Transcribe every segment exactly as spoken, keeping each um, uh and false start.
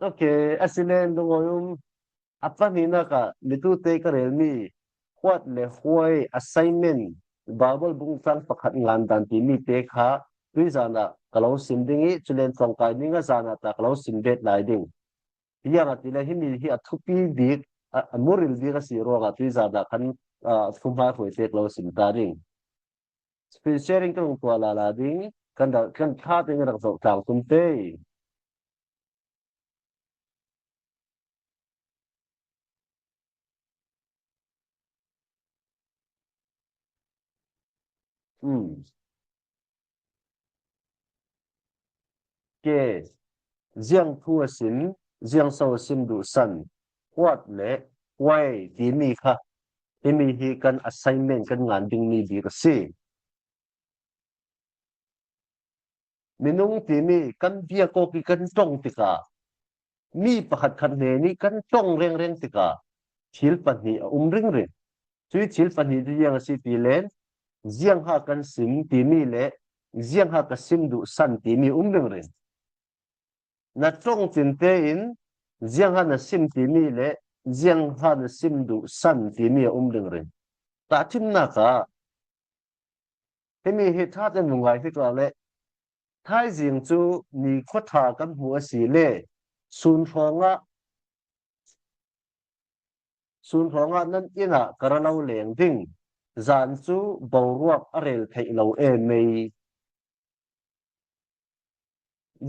Ok, a si len lungawi um. A pahnihnak ah mitute ka relmi What le Why assignment, Bible bung cang pakhat ngan dan timi te kha tuizan ah ka lo sim ding i, culen tlawngkai ning a zan ah ta ka lo sim bet lai ding. Ziangahtile himi hi a thupi bik, a, a muril bik a si ruangah tuizan ah khan, a, thuhmai hruai te ka lo sim ta ding. Screen sharing ka rung tuah lala ding, kan da, kan tha teng rak zoh tlang tum te. Hmm. Ke, ziang thu a sim, ziang so a sim duhsan, What le Why timi kha, himi hi kan assignment kan ngan dingmi bik a si. Minung timi kan biak awk i kan ṭong tikah mi pakhat khat hnen i kan ṭong rengreng tikah thil pahnih a um ringring. Cui thil pahnih cu ziang a si ti len, ziangha kan sim timi le ziangha ka sim duhsan timi a um ringring. Na ṭong tinte in ziangha na sim timi le ziangha na sim duhsan timi a um ringring. Tahṭhimnak ah himi hi ṭha tein mu ngai hika le, thaizing cu nikhua ṭha kan hmuh a si le, sun hrawngah, sun hrawngah nan inn ah ka ra lo leng ding, zan cu boruak a rel theih lo e mei.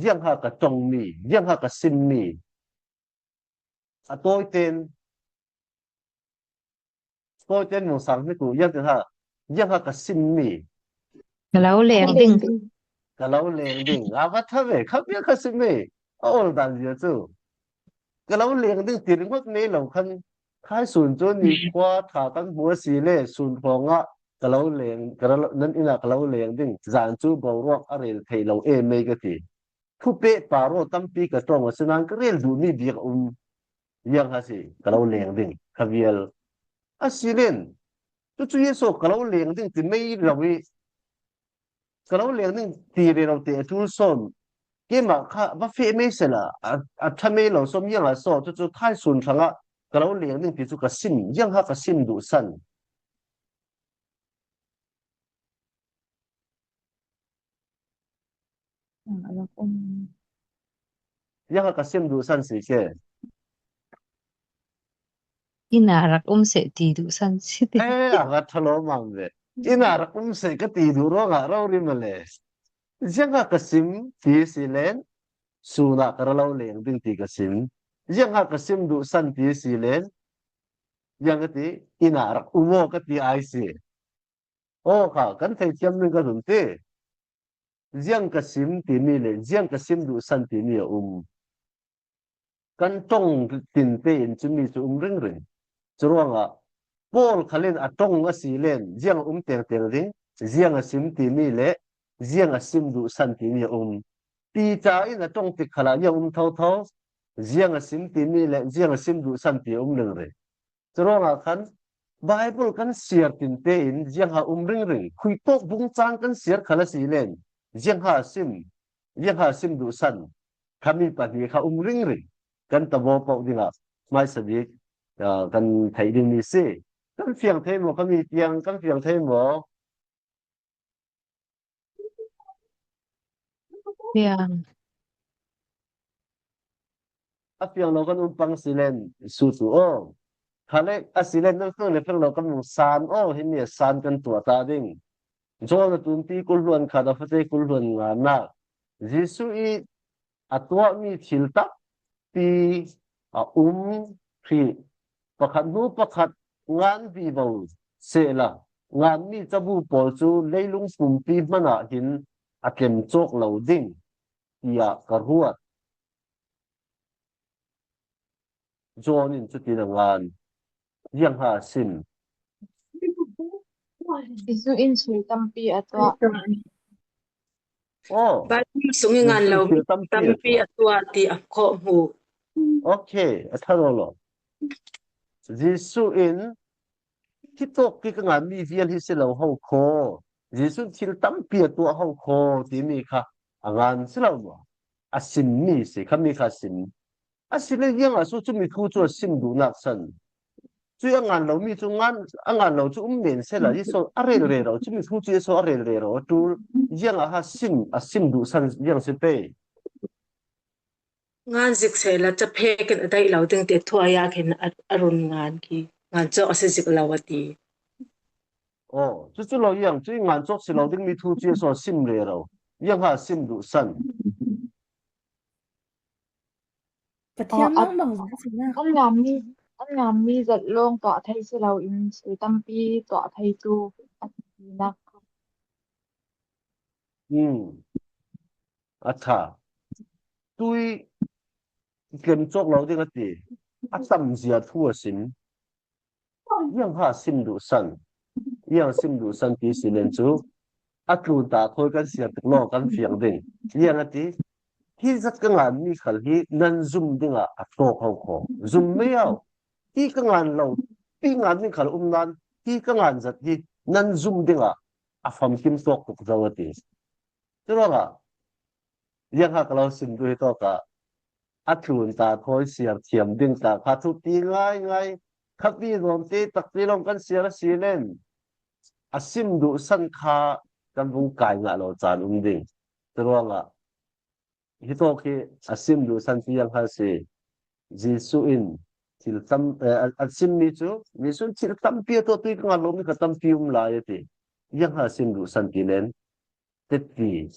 Ziangha ka ṭongmi, ziangha ka simmi, a tawiten, tawiten mungsang hnik uh, ziangtin ha, ziangha ka simmi. Ka lo leng ding. Ka lo leng ding. A va ṭha ve, kha bia ka simmi. A ol dan zia cu. Ka lo leng ding ti ringawt ngei lo khan, thaisun cu nikhua ṭha kan hmu a si le, sun hrawngah ka lo leng, ka lo, nan inn ah ka lo leng ding, zan cu boruak a rel thei lo e mei ka ti. Thupeh paro tampi ka ṭong a si nain ka rel duhmi bik a um. Ziangha si, ka lo leng ding, kha vial. A si len, cucu Jesuh ka lo leng ding ti mei lo i, ka lo leng ding ti rero te a ṭul sawn. Keimah kha va feh mei sehla, a, a ṭha mei lo sawn, ziangha saw, cucu thaisun hrangah ka lo leng ding ti cu ka sim, ziangha ka sim duhsan. A rak um. Ziangha ka sim duhsan si ke. Inn ah rak um seh ti duhsan si ti. Eh, a rak ṭha lo mang ve. Inn ah rak um seh ka ti duh ruangah rori male. Ziangha ka sim ti si len, sun ah ka ra lo leng ding ti ka sim. Ziangha ka sim duhsan ti si len, ziang ka ti, inn ah rak um aw ka ti ai si. Aw kha, kan theithiam ning ka zun ti. Ziang ka sim timi le ziang ka sim duhsan timi a um. Kan ṭong tinte in cumi cu um ringring. Curuangah Paul khal in a ṭong a si len ziang a um tengteng ding, ziang a sim timi le ziang a sim duhsan timi a um. Piter in a ṭong tik khalah ziang um thotho, ziang a sim timi le ziang a sim duhsan ti a um ringring. Curuangah khan Bible kan siar tinte in ziangha um ringring, khuitawk bungcang kan siar khal a si len, ziangha sim, ziangha sim duhsan, khami pahnih kha um ringring. Kan tabo poh dingah hmaisa bik, ah, kan theih dingmi si. Kan fiang thei maw, khami tiang kan fiang thei maw? Fiang. A fiang lo kan um pang si len, sut uh aw. Khale a si len, nan fiang le fiang lo kan um san aw, himi a san kan tuah ta ding. John a tunpi kul hluan khat a fate kul hluan nganak. Jesuh i a tuahmi thil tampi a um hrih. Pakhat hnu pakhat ngan vivo sehla, nganmi cabu pawl cu leilung pumpi hmanah hin a tlem cawk lo ding, tiah ka ruat. John in cutin a ngan. Ziangha a sim. Jesuh in thil tampi a tuah. Oh, Bible sung i ngan lo Jesuh thil tampi a tampi tuah. A tuah ti a khawh hmuh. Ok, a ṭha lo lo. Jesuh in hitawk ki ka nganmi vial hi si lo ho khaw. Jesuh in thil tampi a tuah ho khaw timi kha a ngan si lo maw? A simmi si, khami kha a sim. A si le ziang a so cumi thu cu a sim duh nak san. Cu a ngan lo mi cu ngan, a ngan lo cu um men sela, i so a rel rero, cumi thu cu i so a rel rero, a tul, ziang a ha sim, a sim duh san ziang si pe. Ngan zik sela, ca phek in a daih lo ding ti a thuai a khin a, a run ngan khi, ngan cawk a si zik lo a ti. Oh, cu cu lo ziang, cu i ngan cawk si lo ding mi thu cu i so a sim rero, ziang ha sim duh san. Pathian ah, lawng bang zong si na. An ngammi, an ngammi zat lawng tuah thei si lo in, sui tampi tuah thei tu a si nak. Hmm. A tha. Tui kem cawk lo ding a ti. A tam zia thu a sim. Yang ha sim duh san. Yang sim duh san ti si len cu. A tlun ta khoi kan siar tuk lo kan fiang ding. Yang a ti. Hi zat ka ngan mi khal hi nan zum ding a a tlawk ho kho. Zum mei au. Hi ka ngan lo. Hi ngan mi khal um nan. Hi ka ngan zat hi nan zum ding a a famkim tawk tuk zo a ti. Curuangah, ziang ha ka lo sim duh hi tawkah, a tlun ta thawi siar thiam ding ta kha thupi ngai ngai, khapi zawm te takte lawng kan siar a si len, a sim duh san kha kan vung kai ngah lo caan um ding. Curuangah, hi tawk hi a sim duh san pi ziang ha si. Jesuh in thil tam, eh, a, a simmi cu, Jesuh in thil tampi a tuah, tui ka ngan lo mi kha tampi um lai a ti. Ziang ha sim duh san ti len, teti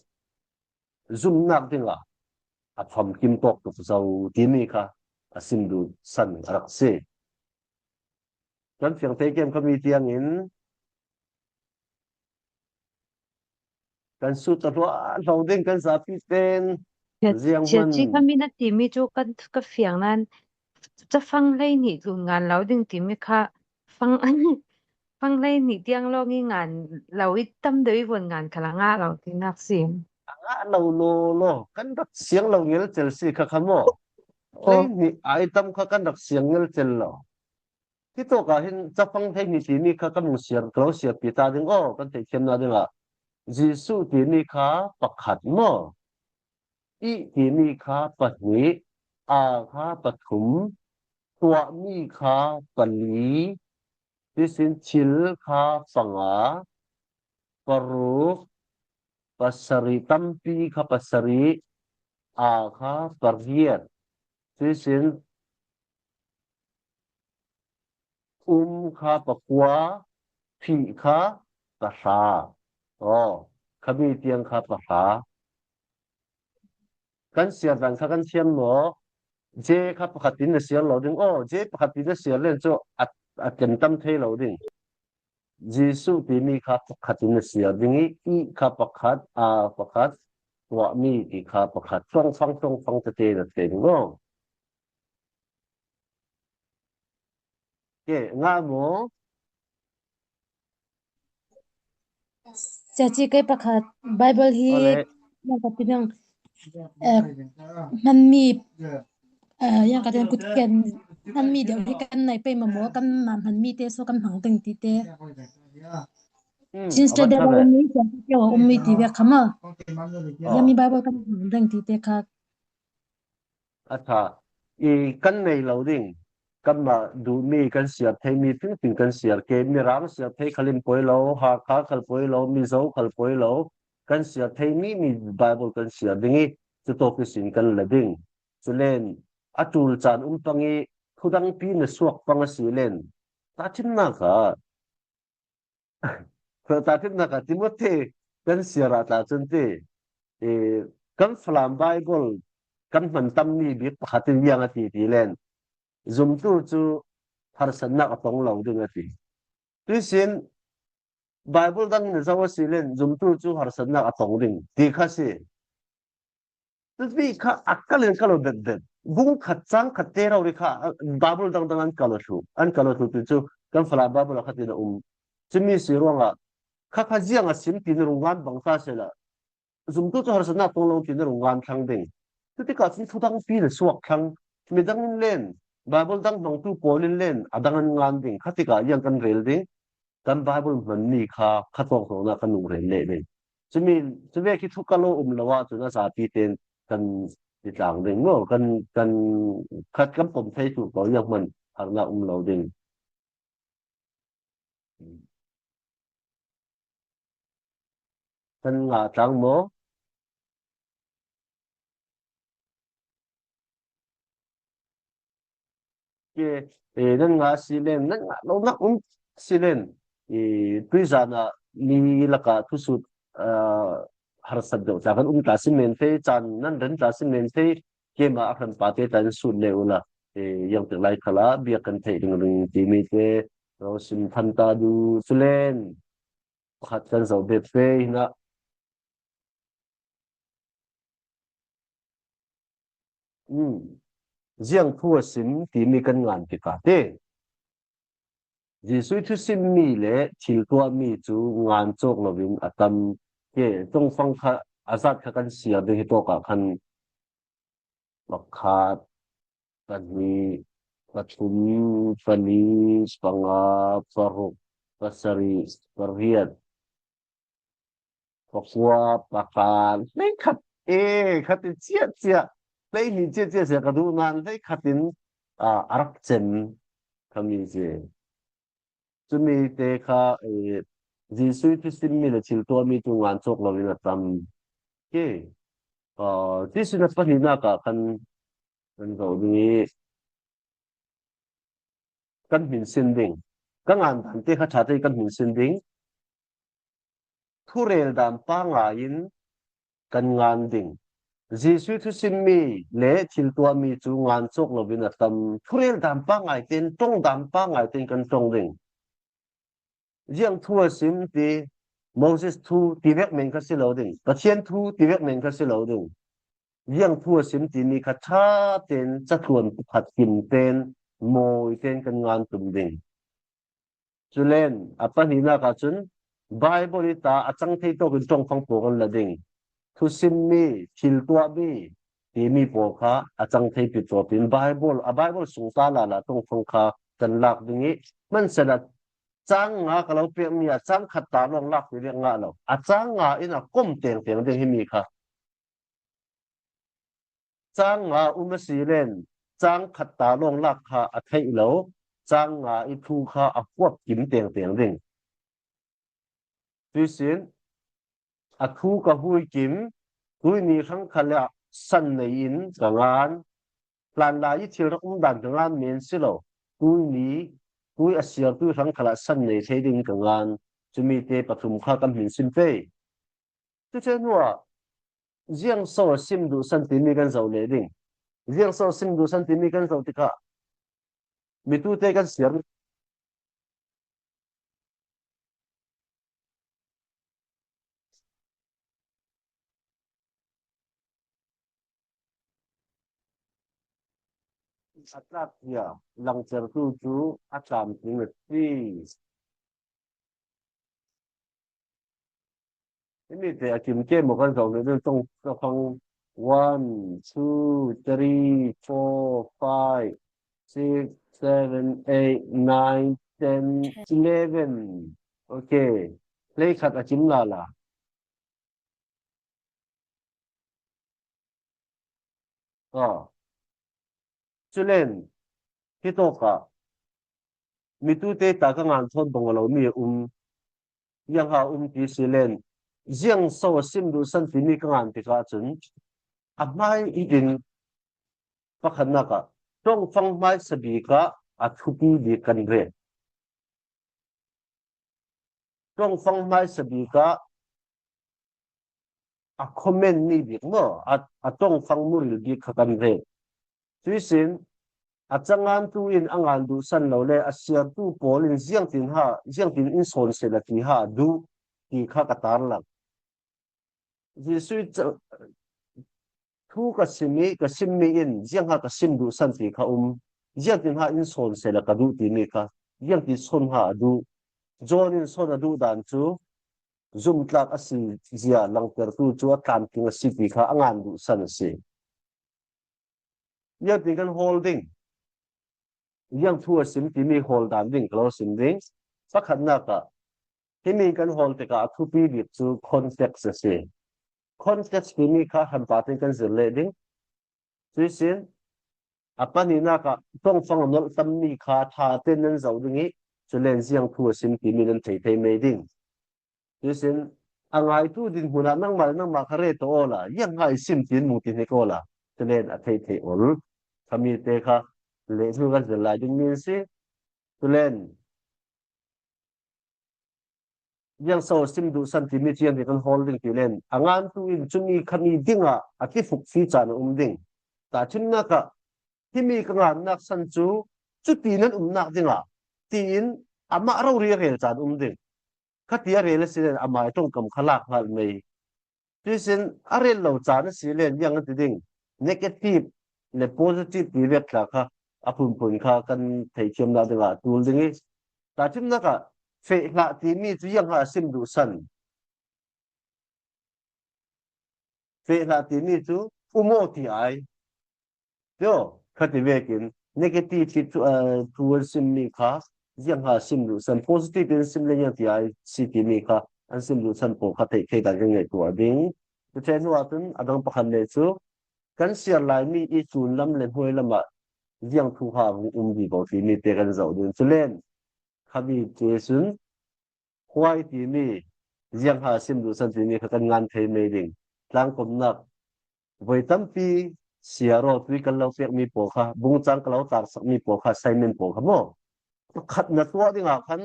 zumnak dingah a famkim tawk tuk zo timi kha a sim duh san a rak si. Kan fiang thei kem kha mi tiangin kan sut a hluah hlo ding kan zapi ten ziang hman. Kha mi na timi cu kan ka fiang nan cafang hlei hnih tlun ngan lo ding timi kha fang, fang hlei hnih tiang lawng i ngan lo i tam deuh i vun ngan kha la ngah lo tinak si. A ngah lo lo lo, kan rak siang lo ngelcel si kha kha maw? Hlei hnih ai tam kha kan rak siang ngelcel lo. Hi tawkah hin cafang hlei hnih timi kha kan hung siar, ka lo siarpi ta ding aw, kan theihthiamna dingah Jesuh timi kha pakhat maw? I timi kha pahnih, a kha pathum, tuahmi kha pali, tisin thil kha panga, paruk, pasarih, tampi kha pasarih, a kha pariat, tisin um kha pakua, phih kha pahra. Aw, kha mi tiang kha pahra. Kan siar dan kha kan thiam maw? Je kha pakhat in na siar lo ding. Aw, je pakhat in na siar len cu a, a tlem tam thei lo ding. Jesuh timi kha pakhat in na siar ding i, i kha pakhat, a pakhat, tuahmi ti kha pakhat. Tlawngfang, tlawngfang tete na thei ding aw. Ke, ngah maw? Caci kei pakhat Bible hi, awle, na ka pinang, eh, hmanmi, eh, yang ka ten kut ken hmanmi deuh hi kan nei pei maw, kan ma hmanmi te so kan hmang ding ti te. Hmm, Chin State deuh a ummi, Chin State deuh a ummi ti vek kha maw? Yang mi Bible kan hmang ding ti te kha. A tha i kan nei lo ding, kanmah duhmi kan siar theimi fingfing kan siar ke, Mirang siar thei khal in poi lo, Hakha khal poi lo, Mizo khal poi lo, kan siar theimi mi Bible kan siar ding i, cutawk ihsin kan la ding. Culen a tul caan um pang i, thudangpi na suak pang a si len, tahṭhimnak ah Tahṭhimnak ah Timothy kan siar ah tla cun ti, eh, kan Falam Bible kan hman tammi bik pakhat in ziang a ti ti len, zumtu cu harsatnak a tong lo ding a ti. Tuisin Bible dang in a zoh a si len, zumtu cu harsatnak a tong ding ti kha si. Cuti kha a kal in ka lo bet bet. Bung khat cang khat te rori kha, a, Bible dangdang an ka lo thluh. An ka lo thluh ti cu kan Falam Bible ah khatin a um. Cumi si ruangah kha kha ziang a sim ti na rung ngan bang ta sehla. Zumtu cu harsatnak tong lo ti na rung ngan thlang ding. Cutikah cun thudangpi na suak thlang. Midang in len, Bible dang hmangtu pawl in len, a dang an ngan ding. Khatikah ziang kan rel ding. Kan Bible hmanmi kha kha tawngtawng ah kan nung rel leh ding. Cumi, cuvek hi thu ka lo um lo ahcun a zapi tein kan tlang ding maw, kan, kan khat kan pom thei tu ko yang man harna um lo ding. Kan ngah tlang maw? Ke, eh, nan ngah si len, nan ngah lo nak um si len. Eh, tuizan ah mi lakah thusut, ah, harsat deuh tla kan um tla si men thei, caan nan ren tla si men thei, keimah a hranpate tla in sut leh uhla, eh, ziangtik lai khalah biak kan theih ding ring timi te, ro sim phan ta duh cu len, pakhat kan zoh bet pei hinah. Um, ziang thu a sim timi kan ngan tikah te, Jesuh thusimmi le thil tuahmi cu ngan cawk loin a tam. Ke, tongfang kha a zat kha kan siar ding hi tawkah khan pakhat, pahnih, pathum, pali, panga, paruk, pasarih, pariat, pakua, pakhat, hleikhat, e, khat in ciahciah, hleihnih ciahciah sia ka duh nain hleikhat in, ah, a rak cem khami si. Cumi te kha, eh, Jesuh thusimmi le thil tuahmi cu ngan cawk loin a tam. Ke, ah, tisin a pahnihnak ah kan, kan zoh ding i kan hminsin ding. Ka ngan dan te kha ṭha te kan hminsin ding. Thurel dan pangai in kan ngan ding. Jesuh thusimmi le thil tuahmi cu ngan cawk loin a tam. Thurel dan pangai tein, ṭong dan pangai tein kan ṭong ding. Ziang thu a sim ti, Moses thu ti vek men kha si lo ding, Pathian thu ti vek men kha si lo ding. Ziang thu a sim timi kha ṭha tein, catluan pakhat kim tein, mawi tein kan ngan tum ding. Culen a pahnihnak ahcun Baibal i ta a cang thei tawkin ṭongfang pawl kan la ding. Thusimmi, thil tuahmi timi pawl kha a cang thei pi tawpin Baibal, a Baibal sung ta lala ṭongfang kha kan lak ding i, hmansehla cang nga ka lo pekmi ah cang khat ta lawng lak ti dek ngah lo. A cang nga in a kom tengteng ding himi kha. Cang nga um a si len, cang khat ta lawng lak kha a theih lo, cang nga i thu kha a huap kim tengteng ding. Tuisin, a thu ka hui kim, tuini hrang khalah san nei in ka ngan, hlanlai i thil rak um dan ka ngan men si lo, tuini, tui a siar tui hrang khalah san nei thei ding ka ngan, cumi te pathum kha kan hminsin pei. Cucu hnuah ziang so a sim duhsan timi kan zoh leh ding. Ziang so a sim duhsan timi kan zoh tikah mitute kan siar. A tlak hia, langtertu cu a tlamtling a si. Himi te a kim ke maw kan zoh nih ding tong ka fang. One, two, three, four, five, six, seven, eight, nine, ten, eleven. Okay. Hleikhat a kim lala. Ah. Culen, hitawkah mitute ta ka ngan thawn bang a lomi a um, ziangha um ti si len, ziang so a sim duhsan timi ka ngan tikah cun, a hmai i in pakhatnak ah, ṭongfang hmaisa bik ah a thupi bik kan ret. Ṭongfang hmaisa bik ah a comment mi bik maw, a, a ṭongfang muril bik kha kan ret. Cuisin a cangantu in a ngan duhsan lo le a siartu pawl in ziangtin ha, ziangtin in sawn seh la ti ha a duh ti kha ka tarlang. Jesuh ca-, thu ka sim i, ka simmi in ziangha ka sim duhsan ti kha um. Ziangtin ha in sawn seh la ka duh timi kha, ziangtin sawn ha a duh. John in sawn a duh dan cu zumtlak a si zia langtertu cu a tlamtling a si ti kha a ngan duhsan a si. Ziangtin kan hawl ding? Ziang thu a sim timi hawl dan ding ka lo sim ding. Pakhatnak ah, himi kan hawl tikah a thupi bik cu context a si. Context timi kha hranpa tein kan zir leh ding. Cuisin a panihnak ah ṭongfang a nolh tammi kha ṭha tein nan zoh ding i, culen ziang thu a sim timi nan thei thei mei ding. Cuisin a ngaitu dinhmun ah nangmah le nangmah kha re tawh awla, ziang ha i sim tiin mu ti hnik awla, culen a thei thei ol. Khami te kha lehnu kan zir lai ding mi an si. Culen ziang so sim duhsan timi ciang hi kan hawl ding ti len, a ngantu in cumi khami dingah a kifukfi caan a um ding. Tahṭhimnak ah, himi ka ngannak san cu cuti nan umnak dingah, tiin amah rori a rel caan um ding. Khati a rel a si len, amah i ṭongkam kha lak hngalh mei. Cuisin a rel lo caan a si len, ziang an ti ding, negative le positive ti vek tla kha a phunphun kha kan theihthiamnak dingah tul ding i, tahṭhimnak ah feh hlah timi cu ziang ha a sim duhsan. Feh hlah timi cu um aw ti ai. Tio, khati vekin negative hi thu, eh, thu an simmi kha ziang ha sim duhsan, positive in sim le ziang ti ai si timi kha an sim duhsan pawl kha theih thei dan kan ngaihtuah ding. Cuṭhen hnu ahcun a dang pakhat le cu kan siar laimi i cun lam le hnuai lamah ziang thu ha hung um vivo timi te kan zoh ding. Culen khami te sun khuai timi, ziang ha sim duhsan timi kha kan ngan thei mei ding. Tlangkomnak voi tampi siar aw, tui kan lo pekmi pawl kha, bungcang ka lo tarsakmi pawl kha, assignment pawl kha maw, khat na tuah dingah khan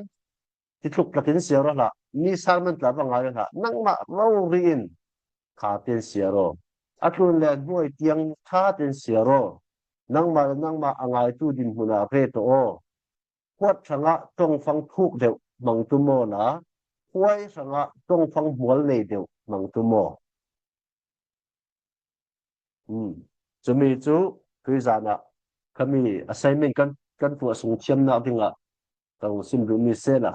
ti tluk tlakin siar aw hlah, mi sermon tla va ngai aw hlah, nangmah rori in ṭha tein siar aw. A tlun le hnuai tiang ṭha tein siar aw. Nangmah le nangmah a ngaitu dinhmun ah re tawh aw. Khuat hrangah ṭongfang thuk deuh hmang tum aw la, khuai hrangah ṭongfang hmual nei deuh hmang tum aw. Um. Cumi cu tuizan ah khami assignment kan, kan tuah sung thiamnak dingah ka hung sim duhmi sehla,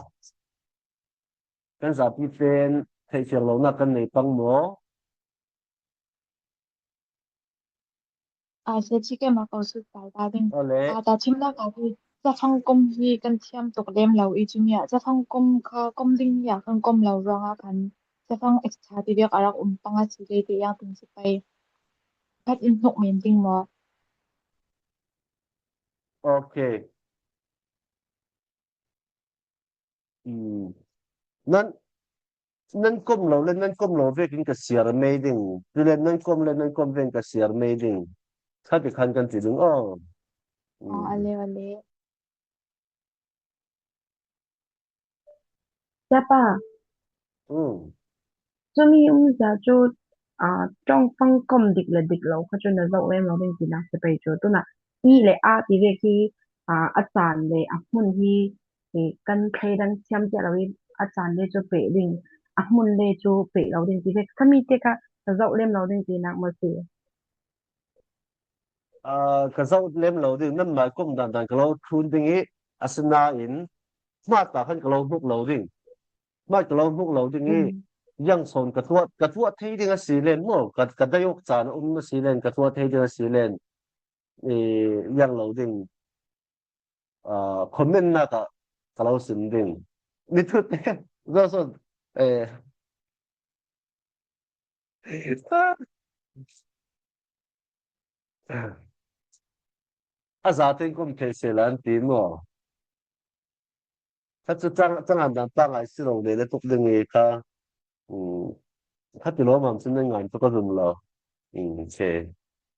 kan zapi pen theihfiang lonak kan nei pang maw? Aa, Seci, keimah ka sut ta ding. Awle. Aa, tahṭhimnak ah hi cafang kum hi kan thiam tuk lem lo i, cumi ah cafang kum kha kum ding hi ah kan kom lo ruangah khan cafang extra ti vek a rak um pang a si, kei te yang tin si pei. Khat in hnuk men ding maw? Okay. Um, nan, nan kom lo le nan kom lo vekin ka siar mei ding. Cule nan kom le nan kom vekin ka siar mei ding. Kha ti khan kan ti ding. Oh. Um. Oh, ale, ale. Siapa. Um. Cumi umza cu, aa, ṭongfang kom dik le dik lo kha cu na zoh lem lo ding tinak si pei cu. Tunah i le a ti vek hi, aa, a caan le a hmun hi, hi kan thleidan thiam tiah lo i a caan le cu peh ding, a hmun le cu peh lo ding ti vek. Khami te kha ka zoh lem lo ding tinak maw si? Aa, ka zoh lem lo ding, nanmah kom dan dan ka lo thlun ding i, asinain hmata khan ka lo hnuk lo ding. Hmat ka lo hnuk lo ding i, ziang sawn ka tuah, ka tuah thei ding a si len maw, ka, ka dayok caan a um a si len, ka tuah thei ding a si len, i, ziang lo ding. Aa, comment nak ah ka lo sim ding. Mi thute, zoh sawn, eh, a zatein kom thei sehla an ti maw? Kha cu cang, cangan dan pangai si lo le le tuk ding i kha, um, kha ti lawmam sin nan ngan tuk a zum lo. Um, che.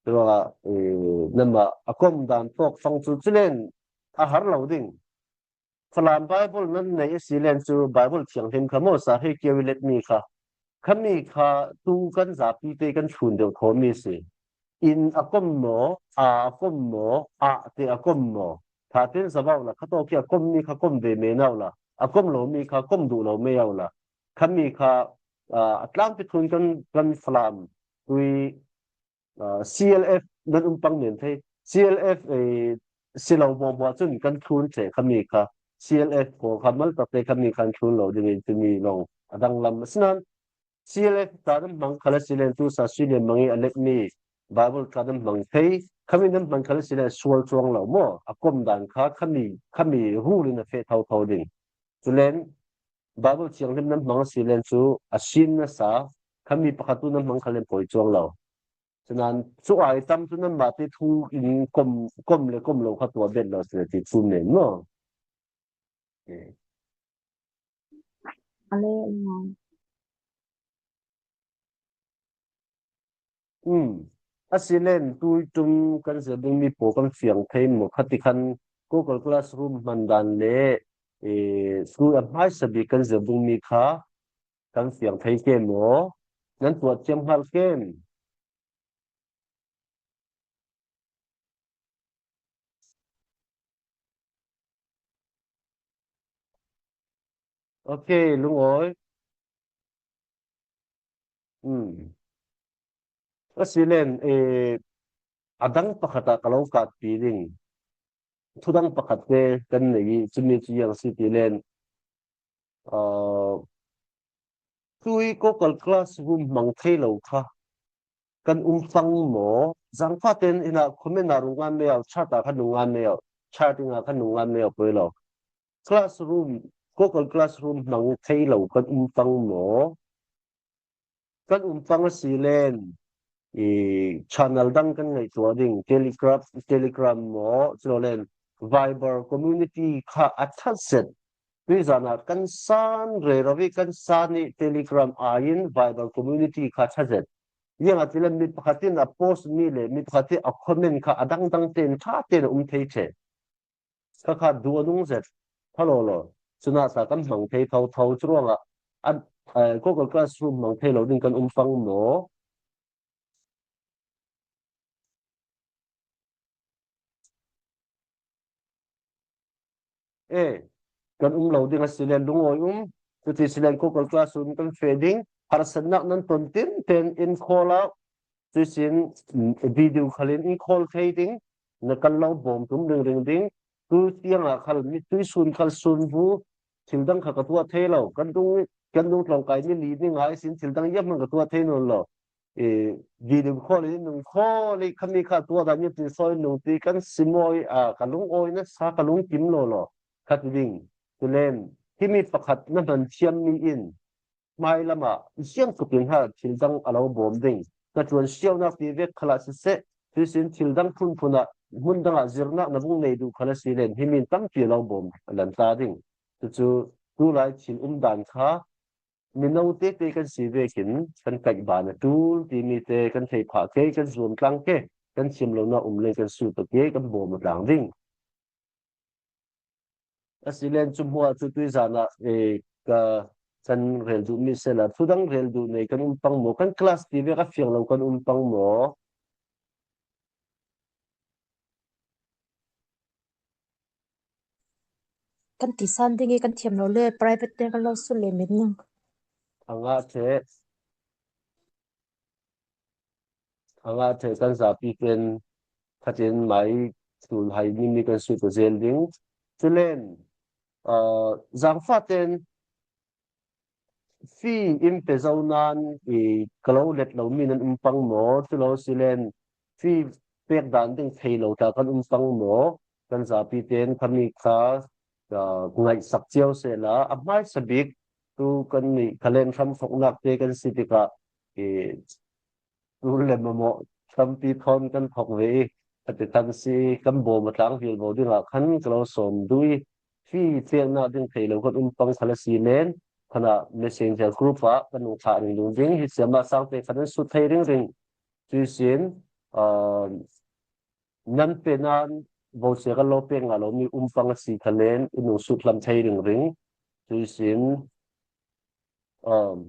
Curuangah, eh, nanmah a kom dan tawk fang cu culen a har lo ding. Falam Bible nan nei a si len cu Bible thianghlim kha maw sa hei kio i let mi kha. Khami kha tu kan zapi te kan thlun deuh thaw mi si. In a kom maw, a a kom maw, ah te a kom maw? Ṭha tein zoh la, kha tawk hi a kom mi kha kom ve men aw la, a kom lo mi kha kom duh lo mei aw la. Khami kha, aa, a tlangpi thlun kan, kan Falam tui, aa, C L F nan um pang men thei. C L F, eh, si lo hmuahhmuah cun kan thlun ṭheh khami kha, C L F pawl kha maltak te khami khan thlun lo ding in timi lawng a danglam. Asinain C L F tla nan hmang khal a si len tu sa sui len mang i a let mi Bible tla nan hmang thei. Khami nan hmang khal a si len sual cuang lo maw? A kom dan kha khami, khami rul in a feh thotho ding. Culen Bible thianghlim nan hmang a si len cu a sin nasa khami pakhat tu nan hmang khal len poi cuang lo. Cunan cu ai tam cu nanmah te thu in kom, kom le kom lo kha tuah bet lo si ti thu men maw? Ale, um. Asi len tui tum kan zir ding mi pawl kan fiang thei maw? Khati khan Google Classroom hman dan le, eh, tui a hmaisa bik kan zir ding mi kha kan fiang thei ke maw? Nan tuah thiam hngal ken. Ok, lungawi. Hmm. Ka si len, eh, a dang pakhat ah ka lo katpi ding. Thu dang pakhat te kan nei i, cumi cu ziang si ti len, ah, tui Google Classroom hmang thei lo kha kan um pang maw? Zangfah ten ina comment ah rung ngan mei au, chat ah khan rung ngan mei au, chatting ah khan rung ngan mei au poi lo. Classroom, Google Classroom hmang thei lo kan um pang maw? Kan um pang a si len, i channel dang kan ngaihtuah ding, Telegram, Telegram maw, culo len Viber community kha a ṭha zet. Tuizan ah kan san rero i kan san i Telegram ai in Viber community kha ṭha zet. Ziangahtile mi pakhat in a post mi le mi pakhat in a comment kha a dangdang ten ṭha ten a um thei ṭheh. Kha kha duh a nung zet. Tha lo lo. Cunah sa kan hmang thei thotho cu ruangah a, a, Google Classroom hmang thei lo ding kan um pang maw? E, kan um lo ding a si len lungawi um. Cuti si len Google Classroom kan feh ding. Harsatnak nan ton tinten in call ah. Cuisin, mm, video khal in in call thei ding. Na kan lo bawm tum ringring ding. Tu tiang ah khal mi tuisun khal sun bu. Thil dang kha ka tuah thei lo. Kan dung, kan dung tlawngkai ni li ni ngai sin thil dang iam hmang ka tuah thei nawn lo. I video call in nung call i khami kha tuah dan i tin sawi nung ti kan simawi a ka lungawi nasa ka lungkim lo lo. Kha ti ding. Tulen, himi pakhat na hman thiam mi in hmai lamah ziang tukin ha thil dang a lo bawm ding. Na ṭuan siaunak ti vek khalah siseh, tuisin thil dang phunphun ah hmun dangah zirnak na vung nei duh khalah si len, himi in tampi a lo bawm a lan ta ding. Cucu tulai thil um dan kha mino tete kan si vekin kan kaih ban a ṭul timi te kan thei phah ke, kan zuam tlang ke, kan thiam lo na um len kan sut ke, kan bawm a tlang ding. A si len cu hmuah cu tuizan ah, eh, ka, kan rel duh mi sehla, thudang rel duh nei kan um pang maw? Kan class ti vek a fiang lo kan um pang maw? Kan ti san ding i kan thiam lo le private te kan lo sut le mit ning. A ngah ṭheh. A ngah ṭheh kan zapi ten khatin mai tul hai nimi kan sut a zel ding. Culen, ah, zangfah ten fee in pe zo nan i ka lo let lo mi nan um pang maw? Cu lo si len fee pek dan ding thei lo ta kan um pang maw? Kan zapi ten khami kha, ah, ngaihsak cio sehla a hmaisa bik tu kan nih khalen hramthawknak te kan si tikah i tul le mamawh tampi thawn kan thawk ve i, khatikhan si kan bawm a tlang vial bo dingah khan ka lo sawm duh i, fee peknak ding thei lo kan um pang khalah si len, khanah messenger group ah kan nung thlah ringring ding, hi siamah sangte khan an sut thei ringring. Cuisin, ah, nan pe nan vosia kan lo pek ngah lo mi um pang a si khalen i nung sut hlam thei ringring. Cuisin, um,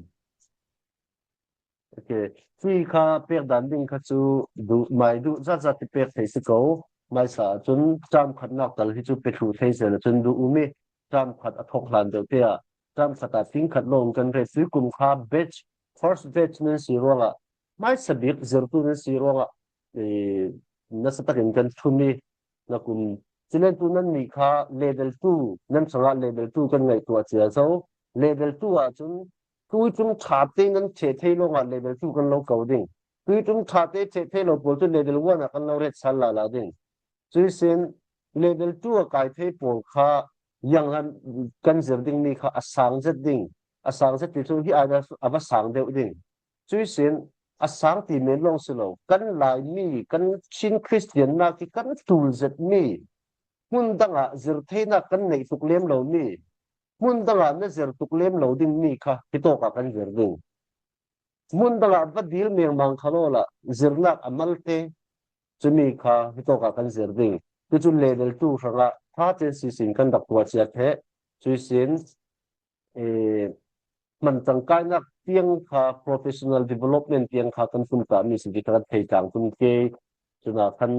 Ok. Fee kha pek dan ding kha cu duh, mai duh zat zat ti pek thei si ko. Mai sa cun ṭam khatnak tal hi cu pe thluh thei sehla cun duh um i ṭam khat a thawk hlan deuh te ah ṭam khat ah ting khat lawng kan ret. Tuikum kha batch, first batch nan si ruangah, mai sa bik zirtu nan si ruangah, eh, nasa takin kan thum i na kum. Culen tu nan nih kha level two, nan hrangah level two kan ngaihtuah cia zo. Level two ah cun tuiṭum ṭha te nan ṭheh thei lawngah level two kan lo ko ding. Tuiṭum ṭha te ṭheh thei lo pawl cu level one ah kan lo ret sal lala ding. Cuisin level two a kai thei pawl kha yang kan, kan zir ding mi kha a sang zet ding. A sang zet ti cu hi ai a va sang deuh ding. Cuisin a sang ti men lawng si lo, kan Laimi, kan Chin Christian nak hi kan tul zet mi, hmun dangah zir theinak kan neih tuk lem lo mi, hmun dangah na zir tuk lem lo ding mi kha hitawkah kan zir ding. Hmun dangah va dil mengmang kha lawla zirnak a malte, cumi kha hitawkah kan zir ding. Cucu level two hrangah ṭha tein sisin kan rak tuah ciat he, cuisin, eh, hman cangkainak tiang kha, professional development tiang kha kan tumtahmi si ti kha kan thei tlang tum ke. Cunah khan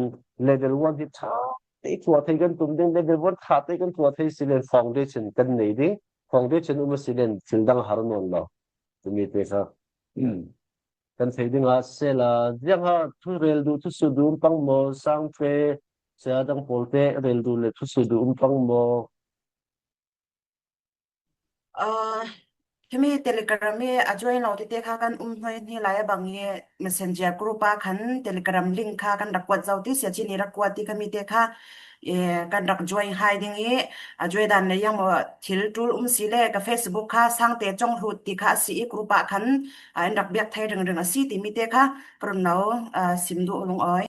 level one hi ṭha te tuah thei kan tum ding, level one ṭha te kan tuah thei si len foundation kan nei ding, foundation um a si len thil dang har nawn lo. Cumi te kha kan thei dingah sela, ziangha thurel duh, thusuh duh um pang maw, sangte, saya dang pawlte rel duh le thusuh duh um pang maw? Ah, himi Telegram i a join lo tete kha kan um hnuai hni lai a bang i Messenger group a khan Telegram link kha kan rak kuat zo ti sia cini rak kuat ti khami te kha, eh, kan rak join hai ding i a join dan le yang maw thil tul um si le ka Facebook kha Sangte Cong Hlut ti kha a si i group a khan, ah, in rak biak thei ringring a si ti mi te kha ka run lo, ah, sim duh lung awi.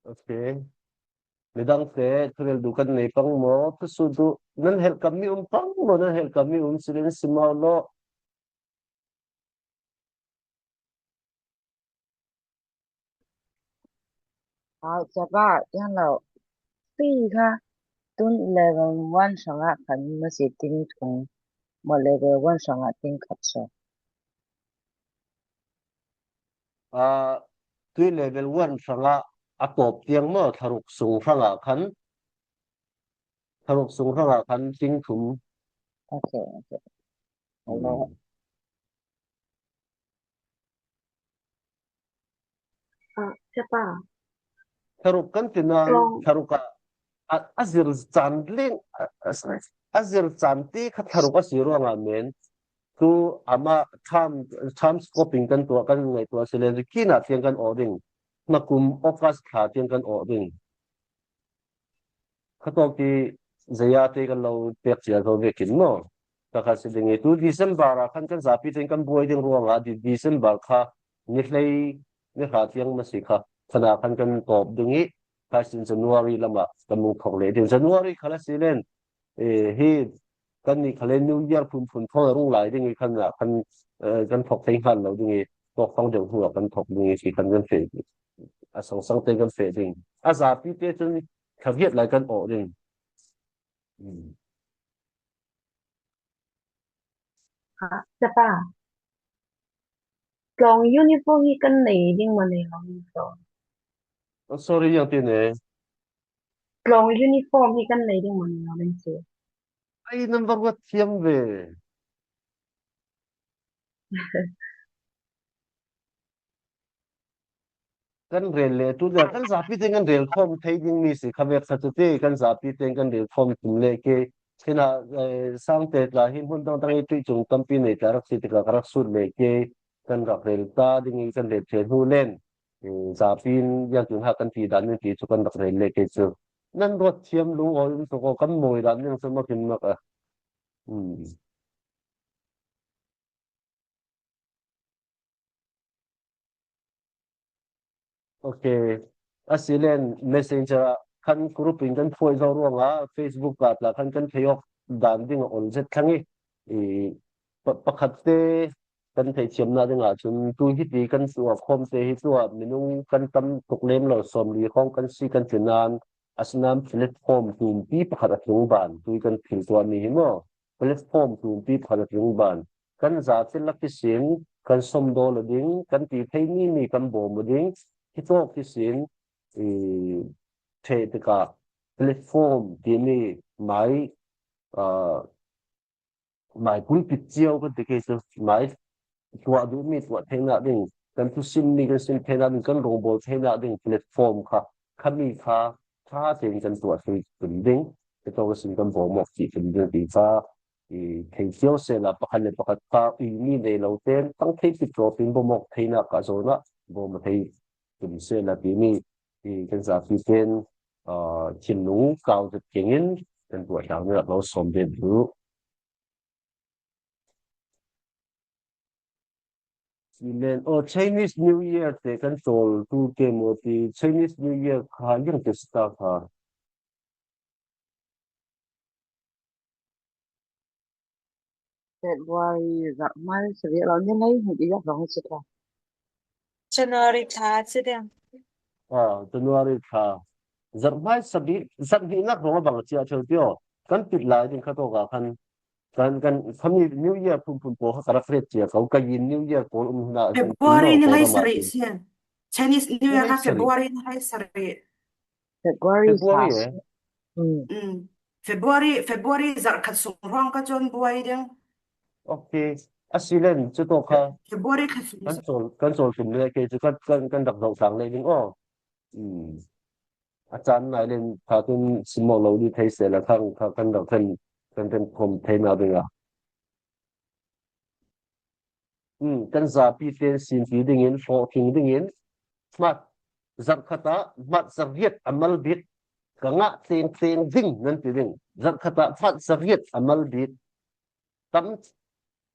Ok. Midangte thurel duh kan nei pang maw? Thusuh duh nan helh kammi um pang maw? Nan helh kammi um si len si mau law. Hau, capa, yang lo. Pi kha, tun level one hrangah khan masi ting thum, maw level one hrangah ting khat so. Ah, tui level one hrangah a tawp tiang maw, tharuk sung hrangah khan, tharuk sung hrangah khan ting thum. Ok, ok. Hello. Hmm. Ah, capa. Tharuk kan ti nan, tharuk a, a, a zir caan ling, a, a, a zir caan ti kha tharuk a si ruangah men. Tu amah term, term scoping kan tuah, kan ngaihtuah si len, kinah tiang kan aw ding. Hnakum August thla tiang kan aw ding. Khatawk ti zaya te kan lo pek cia zo vekin maw? Ka kha si ding i tu December ah khan kan zapi tein kan buai ding ruangah di December kha ni hlei ni hra tiang masi kha khana khan kan tawp ding i kha sin January lamah kan mung thawk leh ding. January kha la si len, eh, hi kan nih kha le New Year phunphun thawn a rung lai ding i khan ah khan, eh, kan thawk thei hlan lo ding i tawk fang deuh hnu ah kan thawk ding i si khan kan feh ding. A sangsang te kan feh ding. A zapi te cun kha viat lai kan awh ding. Hmm. Ha, capa. Tlawng uniform hi kan nei ding maw nei lo ding tlawng? Oh, sorry, yang ti ne. Tlawng uniform hi kan nei ding maw nei lo ding si. Ai, number one thiam ve. Kan rel le tu le kan zapi te kan rel khawm thei ding mi si kha vek kha cu ti kan zapi te kan rel khawm tum le ke. Kina, eh, Sangte tla hi hmun dang dang i tuih cung tampi nei tla rak si tikah ka rak sut le ke. Kan rak rel ta ding i kan rel ṭheh hnu len, eh, zapi in yang tun ha kan ti dan in ti cu kan rak rel le ke cu. Nan ruat thiam lung aw in tuk aw kan mawi dan in cu makin mak a. Hmm. Ok. A si len Messenger ah khan group in kan phuai zo ruangah Facebook ah tla khan kan thei awk dan ding a ol zet thlang i, i pa-, pakhat te kan theihthiamnak dingah cun tu hiti kan tuah khawmte hi tuah minung kan tam tuk lem lo sawmli khawng kan si kan ti nan, asinain platform tumpi pakhat a tlung ban tu i kan thil tuahmi hi maw? Platform tumpi pakhat a tlung ban kan zate lak ihsin kan sawmdawl a ding, kan ti thei mi mi kan bawm a ding, hitawk ihsin i ṭheh tikah platform timi mai, aa, mai pulpit cio kan ti ke cu mai tuah duhmi tuah theinak ding, kan thusimmi kan sim theinak ding, kan rawngbawl theinak ding platform kha, khami kha ṭha tein kan tuah thei tum ding, hitawk ihsin kan bawm awk ti tum ding ti kha i thei cio sehla pakhat le pakhat kha uimi nei lo tein tang thei ti tlawpin bawm awk theinak kah zawnah bawm a thei tum sehla timi i kan zapi tein aa, thinlung kau zet kengin kan tuah tlang ding ah lo sawm ve duh. Amen. Oh, Chinese New Year te kan chawl tu ke maw ti, Chinese New Year kha liang te sita kha. February zarh hmai sarih lo ni lei hmu i yak zong hi si kha. January thla si ding. Ah, January thla. Zarh hmai sarih, zarh hnihnak ruang a bang a cia ṭheu ti aw. Kan pit lai ding kha tawk ah khan. Kan, kan, khami New Year phunphun pawl kha ka rak riat cia ko. Ka yin New Year pawl um hna. February ni lei sarih si. Chinese New Year kha February ni lei sarih. February February, eh? Mm. Mm. February, February zarh khat sung ruang ka cun buai ding. Okay. A si len, cu tawk kha. February khat sung kan chawl, kan chawl tum le ke cu kan, kan, kan rak zoh tlang le ding aw. Mm. A caan nai len kha tun simmawh lo dih thei sehla kha, kha kan rak kan, kan, kan khawm thei na ding a. Mm, kan zapi tein sinpi dingin, hlawhtling dingin, hmat zarh khat ah hmat zariat a mal bik, ka ngah tengteng ding nan ti ding. Zarh khat ah hmat zariat a mal bik. Tam,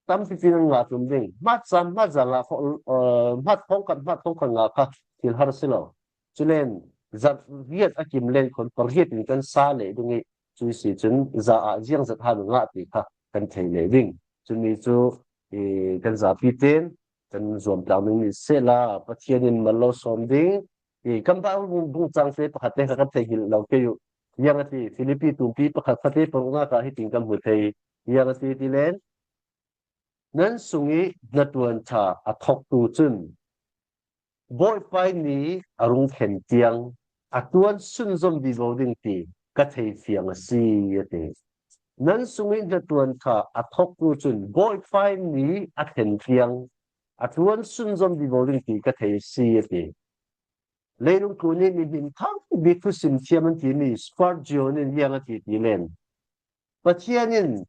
tampipi nan ngah tum ding. Hmat za, hmat za ngah kho, eh, hmat thawngkhat, hmat thawngkhat ngah kha thil har si lo. Culen, zariat a kim len khon pariat in kan sa leh ding i, cui si cun za ah ziang zat han ngah ti kha kan thei leh ding. Cumi cu, i, kan zapi tein kan zuam tlang ding ni sehla, Pathian in mal lo sawm ding. I, kan bah bung, bung cang te pakhat te kha kan thei hil lo ke uh. Ziang a ti, Filipi tumpi pakhat kha te paruknak ah hitin kan hmu thei. Ziang a ti ti len, nan sung i hnaṭuan ṭha a thawktu cun, Bawipa ni a rung thlen tiang a ṭuan sunzom vivo ding ti ka thei fiang a si, a ti. Nan sung i hnaṭuan kha a thawktu cun Bawipa ni a thlen tiang a ṭuan sunzom vivo ding ti ka thei a si, a ti. Leilung tlun i mihmin thang bik thusim thiam an timi Spurgeon in ziang a ti ti len, Pathian in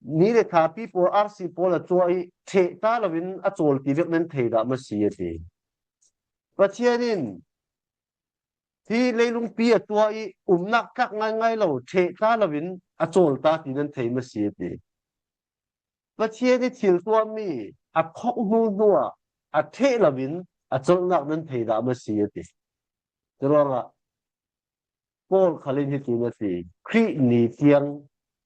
ni le thlapi pawl, arsi pawl a tuah i ṭheh ta loin a cawl ti vek nan thei dah maw si, a ti. Pathian in hi leilungpi a tuah i umnak tlak ngaingai lo, ṭheh ta loin a cawl ta ti nan thei maw si, a ti. Pathian i thil tuahmi a thawk hnu hnu ah a ṭheh loin a colhnak nan thei dah maw si, a ti. Curuangah Paul khal in hitin a ti, Khrih ni tiang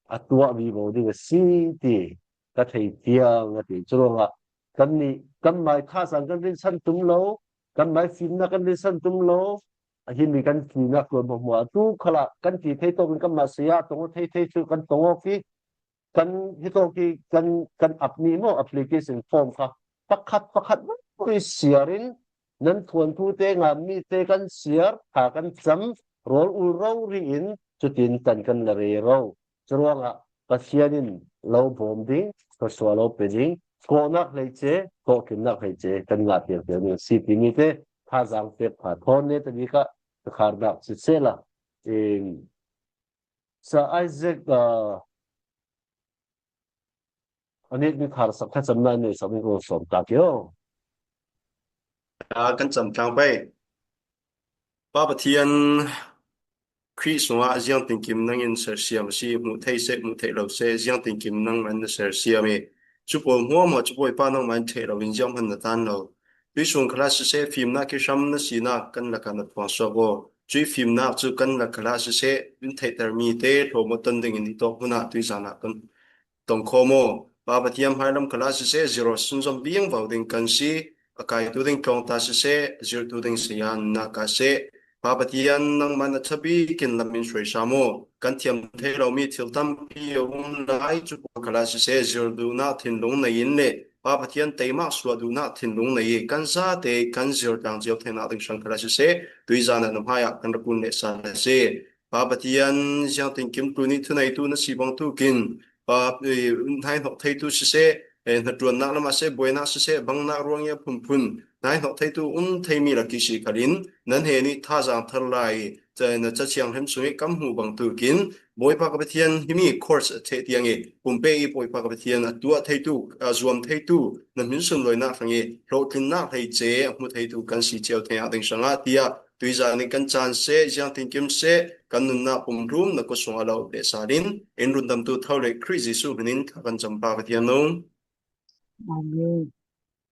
a tuah vivo ding a si ti ka thei tiang, a ti. Curuangah kannih, kanmai thazaang kan rinsan tum lo, kanmai fimnak kan rinsan tum lo, a himi kan finak tuan hmuahhmuah tu khalah kan ti thei tawkin kanmah saya tong aw thei thei cu kan tong awk i, kan hitawk i kan, kan ap mi maw, application form kha pakhat pakhat rori siar in nan thuanthu te, ngammi te kan siar, tha kan cam, rawl ul rori in cutin tan kan la rero. Curuangah Pathian in lo bawm ding, thluasuah lo pe ding, kawhnak hleice, kawhkimnak hleice kan ngah piangpiang ding a si timi te thazaang pek pha thawn ne tabik ah ka kharnak sisehla, Sir Isaac, ah, a nit mi khar sak kha camnak nei sak mi ko sawm ta kio. Ah, kan cam tlang pei. Pa Pathian, Khrih sungah ziangtinkim nangin sersiam a si, hmuh theih seh, hmuh theih lo seh, ziangtinkim nangmah in na sersiam i, cu pawl hmuahhmuah cu Bawipa nangmah in theih loin zianghman na tan lo. Tuisung khalah siseh, fimnak i hram na sinak kan lakah na phuang suak aw. Cuih fimnak cu kan lak khalah siseh, in theihtermi te hlawm aw ton dingin i tawk hmun ah tuizan ah kan tong khawm aw. Pa Pathian, hmailam khalah siseh, zir aw sunzom viangvo ding kan si. A kaitu ding tlawngta siseh, zirtu ding saya nak ah seh, Pa Pathian, nangmah na tha bikin lam in hruai hram aw. Kan thiam thei lomi thil tampi a um lai, cu pawl khalah siseh, zir duhnak thinlung nei in le Pa Pathian teimak suah duhnak thinlung nei i kan zate kan zir tlang cio theinak ding hrang khalah siseh, tuizan ah na hmaiah kan rak kun leh sal a si. Pa Pathian, ziangtinkim tlun i thuneitu na si bangtukin, Pa, eh, hnaihnok theitu siseh, eh, hnaṭuannak lam ah seh, buainak siseh, bangnak ruang i a phunphun hnaihnok theitu um theimi lak i si khalin, nan he nih thazaang thar lai, ca-, na Ca Thianghlim sung i kan hmuh bangtukin, Bawipa ka Pathian, himi course a theh tiang i, pumpe i Bawipa ka Pathian, a tuah theitu, a zuam theitu, na hmin sunlawinak hrang i, hlawhtlinnak hleice a hmu theitu kan si cio thei ah ding hrangah, tiah tuizanin kan caan seh, ziangtin kim seh, kan nunna pumhlum na kut sungah lo leh salin, in rundamtu tho le Khrih Jesuh hminin thla kan cam Pa Pathian aw. Amen.